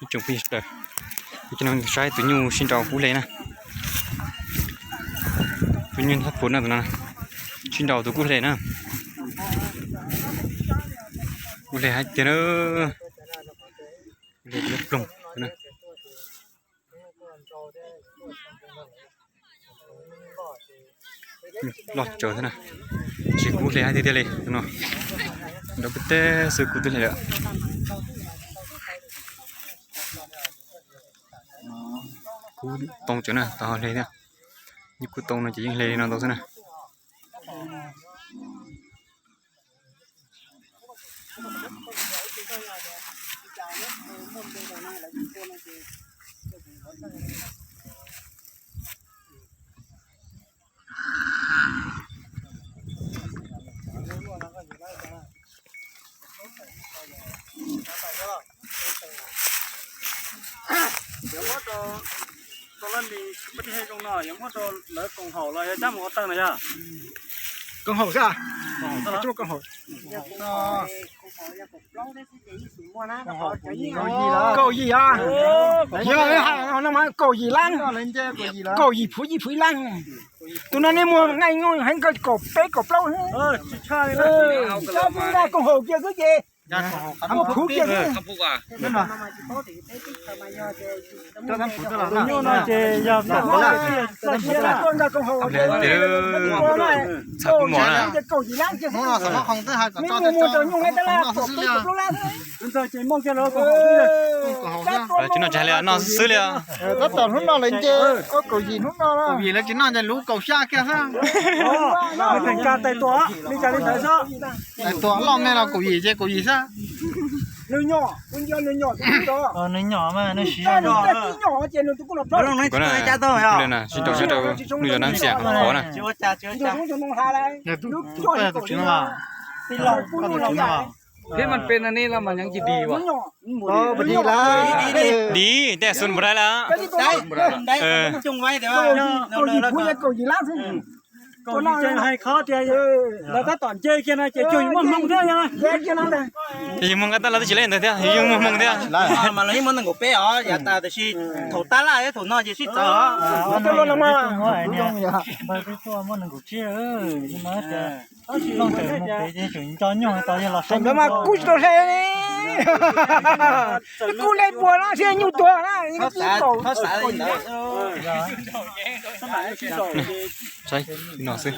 Tsoom phooj ywg sawv daws, saib tus nyuj sib nraus kub hle na. Tus nyuj thab pum no, tus no sib nraus tus kub hle na. Kub hle hais tiag na. Kub hle ploog na. Loj tsawv thiab na. Tsis kub hle hais tiag tiag li no. Nrov peb teb xwb kub twb hle lawm. Kub too tsawv na, tau hle thiab. Yeej kub too no ces yeej hle li no ntau xwb na. Yuav muab rau koj lab mis pab tij zoo no, yuav muab rau lawv koom haum los yog cab mus ua tawg no yog? Koom haum xwb. Kaum yim a, yog hais no mas kaum yim lab, kaum yim phuv yim phuv ib lab. Tus no nej muag nqaij nyuj heev kawg kaum peb kaum plaub. Cab nqa koom haum kiag xwb ces muaj phuv kiag xwb. Tus nyuj no ces yog tom tuaj nqa koom haum, txhais kub mom na. Kaum yim lab kiag xwb. Nej muag muag rau nyuj nqaij tab laj kaum peb kaum plaub lab xwb. Tus ntawd ces muaj kiag lawv koom haum xwb. Tsis noj tsis hais li, noj xwb li. Tab tom hnub no lawv nce, kaum yim hnub no, kaum yim lawv tsis noj ces luv kaum xya kiag xwb. Tais tua li cas li ntawd xwb. Tais tua loj me los kaum yim ces kaum yim xwb. Nws nyom mas nws siv. Sib nraus sib nraus, nws yog nab xiam qhov na. Thiab mas peb no ne los mas yeej tsis dim as. Dim, tej xu npam dai lawm. Kaum yim ces hais qhov tias lawv tab tom nce kiag no ces cuag yus muaj hmoo thiab. Yus muaj nqaij tab laj twb tsis lej ntawd thiab, yus muaj hmoo thiab. Mas los yeej muaj nees nkaum peb os, yav tas tiam sis thaum tab laj thiab thaum no ces sib txawv os. Npawg twb tuaj muaj nees nkaum tsib. Looj tawm mus pem ces tseem nco nyuj tau yog los saib mas kub tsis tau hle. Kub hle puas no thiab nyuj tuag na. Saib no xwb.